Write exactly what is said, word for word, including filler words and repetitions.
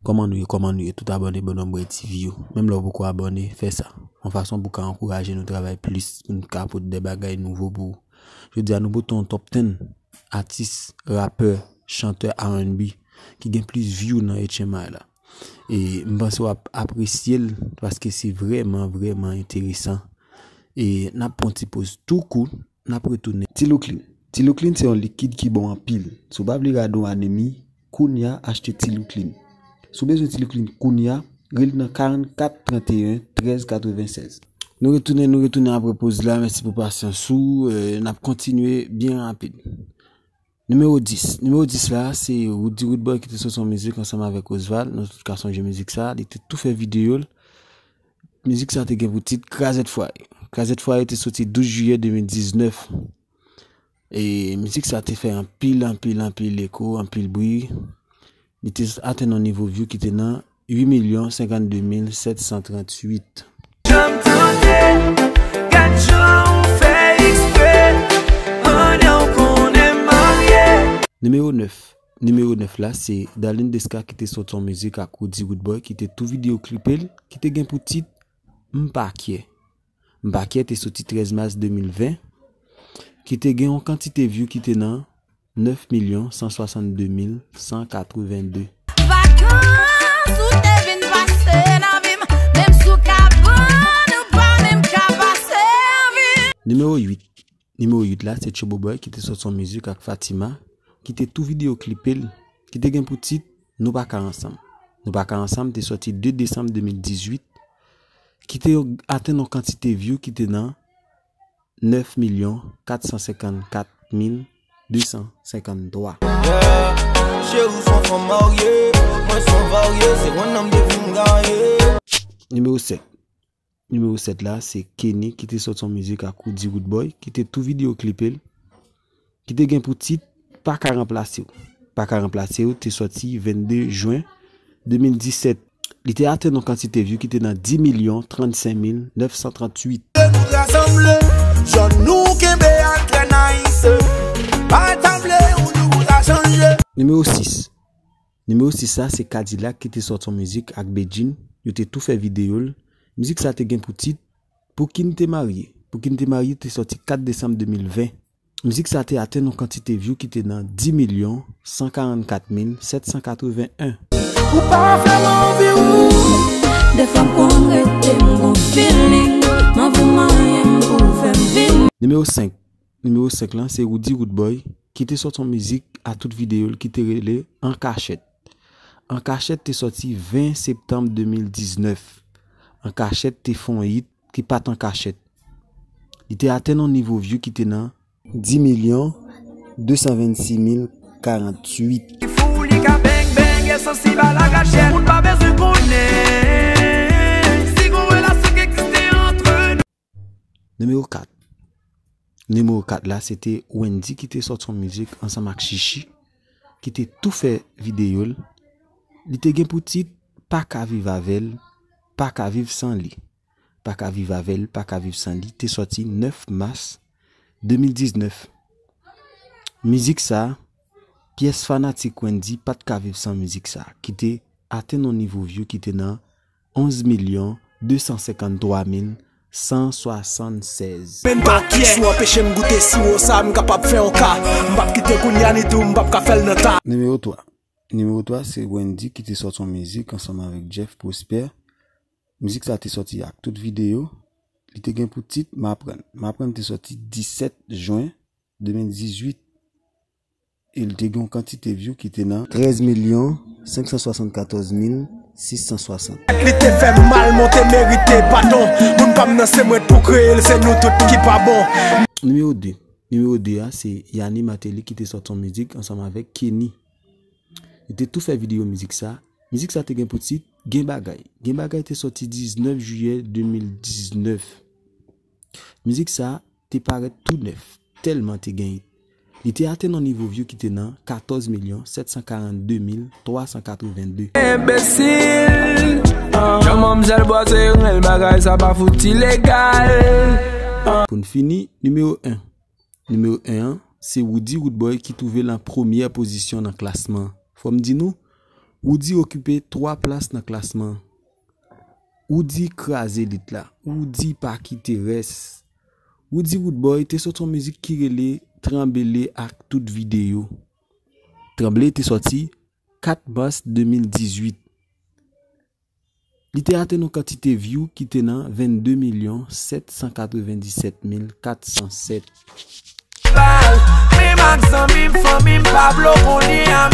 Kòman nou ye, kòman nou ye, tout abòne Bònòm Bwè TV yo. Menm lè w poko abòne, fè sa. Yon fason pou ka ankouraje nou travay plis, pou n ka pote de bagay nouvo pou ou. Jodi a, nou pote yon top ten atis, rapè, chantè R and B ki gen plis view nan H M I la. E m panse w ap apresye l paske se vrèman, vrèman enteresan. E n ap pran ti poz tou kout, n ap retounen. Tilouklin. Tilouklin se yon likid ki bon anpil. Si w pa vle rate yon anemi, kounye a achte Tilouklin. Si w bezwen Tilouklin kounye a, rele nan karannkat tranteyen trèz katrevennsèz. Nou retounen, nou retounen apre poz la. Mèsi pou pasyans ou. Eh, n ap kontinye byen rapid. Nimewo dis. Nimewo dis la, se Roody Roodboy ki te soti yon mizik ansanm avèk Osval. Nou tout ka sonje mizik sa. Li te tou fè videyo l. Mizik sa te gen pou tit Krazèt Fwaye. Krazèt Fwaye te soti douz jiyè de mil diznèf. E mizik sa te fè anpil, anpil, anpil eko, anpil bri. Li te atenn yon nivo view ki te nan uit milyon senkannde mil sèt san tranntuit. Janm tande, gad jan ou fè eksprè, pandan w konnen m marye. Nimewo nèf. Nimewo nèf la, se Darline Desca ki te soti yon mizik ak Roody Roodboy, ki te tou videyo klipe l, ki te gen pou tit M pa kyè. M pa kyè te soti trèz mas de mil ven, ki te gen yon kantite view ki te nan nèf milyon san swasannde mil san katrevenndde. Vakans ou te vin pase nan vi m, menm sou kabann ou pa menm ka pa sèvi. Nimewo uit. Nimewo uit la, se Turbo Boy ki te soti yon mizik ak Fatima, ki te tou videyo klipe l, ki te gen pou tit Nou pa ka ansanm. Nou pa ka ansanm te soti de desanm de mil dizuit, ki te atenn yon kantite view ki te nan nèf milyon kat san senkannkat mil de san senkanntwa. Yeah, cheri w se yon fanm marye, mwen se yon varye, se one nanm de vi m gaye. Nimewo sèt. Nimewo sèt la, se Kenny ki te soti yon mizik ak Roody Roodboy, ki te tou videyo klipe l, ki te gen pou tit Pa ka ranplase w. Pa ka ranplase w te soti vennde jen de mil disèt. Li te atenn yon kantite view ki te nan dis milyon trannsenk mil nèf san tranntuit. Nou rasanble, jan nou kenbe a trè nice. Pa sanble ou nou ka chanje. Nimewo sis. Nimewo sis la, se Kadilak ki te soti yon mizik ak Bedjine. Yo te tou fè videyo l. Mizik sa te gen pou tit Pouki n te marye. Pouki n te marye te soti kat desanm de mil ven. Mizik sa te atenn yon kantite view ki te nan dis milyon san karannkat mil sèt san katreven en. Ou pa fè m anvi ou. Defwa m konn rete m gon feeling. M anvi w manyen m pou w fè m vini. Nimewo senk. Nimewo senk lan, se Roody Roodboy ki te soti yon mizik a tout videyo l ki te rele An Kachèt. An Kachèt te soti ven septanm de mil diznèf. An Kachèt te fè yon hit ki pa t an kachèt. Li te atenn yon nivo view ki te nan dis milyon de san vennsis mil karanntuit. Li fou, li ka bang bang, e sansib a la kachèt. Moun pa bezwen konnen si gon relasyon ki egziste antre nou. Nimewo kat. Nimewo kat la, se te Wendy ki te soti yon mizik ansanm ak Chichi, ki te tou fè videyo l. Li te gen pou tit Pa ka viv avè l, pa ka viv san li. Pa ka viv avè l, pa ka viv san li te soti nèf mas de mil diznèf. Mizik sa, pyès fanatik Wendy pa t ka viv san mizik sa, ki te atenn yon nivo view ki te nan onz milyon de san senkanntwa mil san swasannsèz. Men pa kyè. Si w anpeche m goute siwo sa, m kapab fè yon ka. M p ap kite kounye a ni tou, m p ap ka fè l nan ta. Nimewo twa. Nimewo twa, se Wendy ki te sòti yon mizik ansanm avèk Jeff Prosper. Mizik sa te sòti ak tout videyo. Li te gen pou tit M aprann. M aprann te sòti disèt jen de mil dizuit. E li te gen yon kantite view ki te nan trèz milyon senk san swasannkatòz mil sis san swasant. Li te fè m mal, m te merite padon. Moun pa m nan se mwen t pou kreye l, se nou tout ki pa bon. Nimewo de. Nimewo de a, se Yanni Martelly ki te sòti yon mizik ansanm avèk Kenny. Li te tou fè videyo mizik sa. Mizik sa te gen pou tit Gen Bagay. Gen Bagay te sòti diznèf jiyè de mil diznèf. Mizik sa te parèt tou nèf, tèlman te gen hit. Li te atenn yon nivo view ki te nan katòz milyon sèt san karannde mil twa san katrevenndde. Enbesil, jan manmzèl bwase rèl bagay sa pa fout ilegal. Pou n fini, nimewo en. Nimewo en an, se Roody Roodboy ki twouve l an premyè pozisyon nan klasman. Fò m di nou, Roody okipe twa plas nan klasman. Roody kraze lit la. Roody pa kite rès. Roody Roodboy te soti yon mizik ki rele Tranbele ak tout videyo. Tranbele te sòti kat mas de mil dizuit. Li te atenn yon kantite view ki te nan vennde milyon sèt san katrevenndisèt mil kat san sèt. Bal, menm ak zanmi m, fanmi m, Pablo kounye a